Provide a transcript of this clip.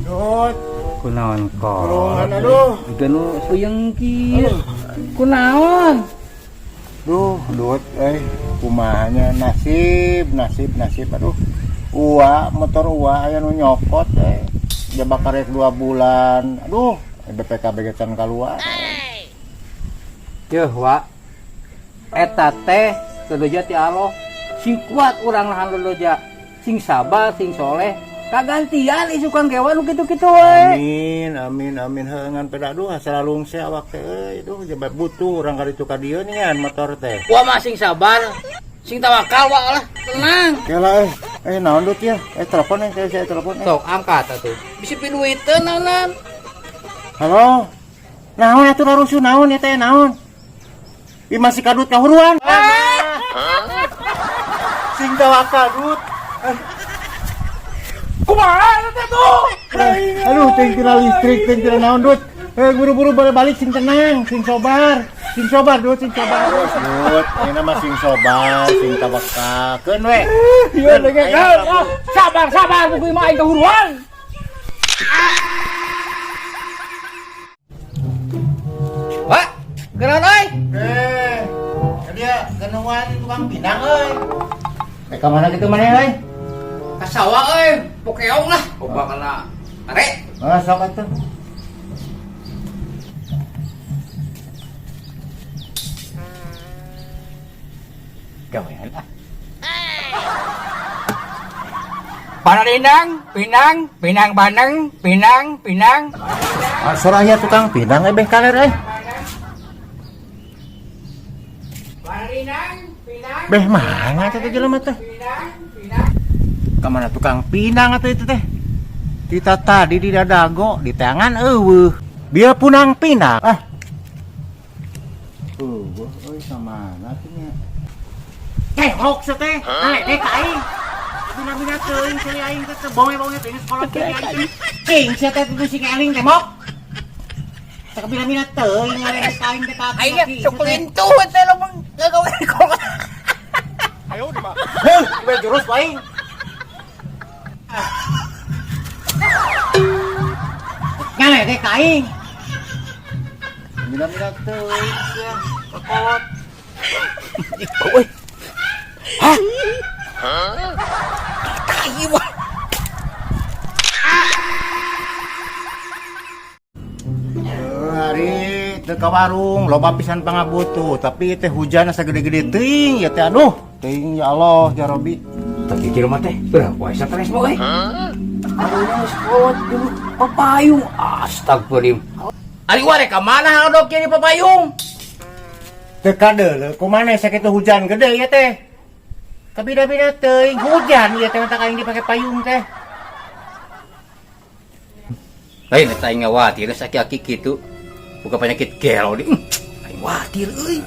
Dut, Kunaon kok? Tulungan, aduh. Ganu puyeng kieu. Kunaon? Duh, Dut, kumahanya nasib, nasib, nasib, aduh. Ua, motor ua aya nu nyokot Jabak karek 2 bulan. Aduh, BPKB ge can kaluar. Yeuh, Wa. Eta teh loloja ti Allah. Sing kuat urang nahan loloja. Sing sabar, sing soleh. Kagantian isukan kewan nu kitu-kitu we. Amin, amin, amin. Heuh, ngan peda aduh asa lalungse awak teh euy. Duh, jaba butuh urang kaditu ka dieu nian motor teh. Wa mah sing sabar, sing tawakal wa lah, tenang. Kela naon Dut ya? Telepon saya telepon. Sok angkat atuh. Bisi piduiteun naonan. Halo. Naon atuh rusuh naon ya teh naon? Ih masih kadut kahuruan. Sing tawakal Dut. Kumaha eta teh tuh? Aduh, teuing tina listrik, teuing tina naon Dut. Buru-buru balik sing tenang, sing sobar. Sing sobar Dut, sing sobar. Dut, ayeuna mah sing sobar, sing tawakal. Keun we. Ieu dengekeun. Sabar, sabar, buku mah aing kahuruan. Wah, geura euy. Dia kenuan tukang pinang euy. Ka mana kitu maneh euy? Ka sawah euy, pokeong lah. Loba kana are. Ah, sok atuh. Gawean ah. Panarindang, pinang, pinang baneng, pinang, pinang. Ah, soraya tukang pinang beh kaler euy. Beh mana teh jelema teh? Ka mana tukang pinang atuh itu teh? Kita tadi di dadago, di tangan eueuh. Biar punang pinang. Ah. Eueuh euy samana teh nya? Teh hok sia teh. Nah, teh ka aing. Bina-bina teuing ceuli aing teh teu bonge-bonge teh sekolah teh aing teh. Cing sia teh tuh si eling teh mok. Teh bina-bina teuing ngareng ka aing teh ka Aing ge sok lintuh teh lamun gagawe kok. Ayo di mah. Heuh, we jurus aing. Ngale teh ka aing. Bina-bina teuing sia kokolot. Euy. Hah? Tai wah. Hari teu ka warung loba pisan pangabutuh, tapi teh hujan asa gede-gede teuing ya teh aduh, teuing ya Allah ya Robi. Tapi di rumah teh berapa poe stres mah euy. Aduh, spot dulu papayung. Astagfirullahaladzim. Ari wa rek ka mana odok jadi papayung? Teu kadeuleu kumaha sakitu hujan gede ya teh. Kabida-bida teuing hujan ya teh mentak aing dipake payung teh. Lain eta aing ngawatir aki-aki kitu. Buka penyakit gelo di. Aing watir euy.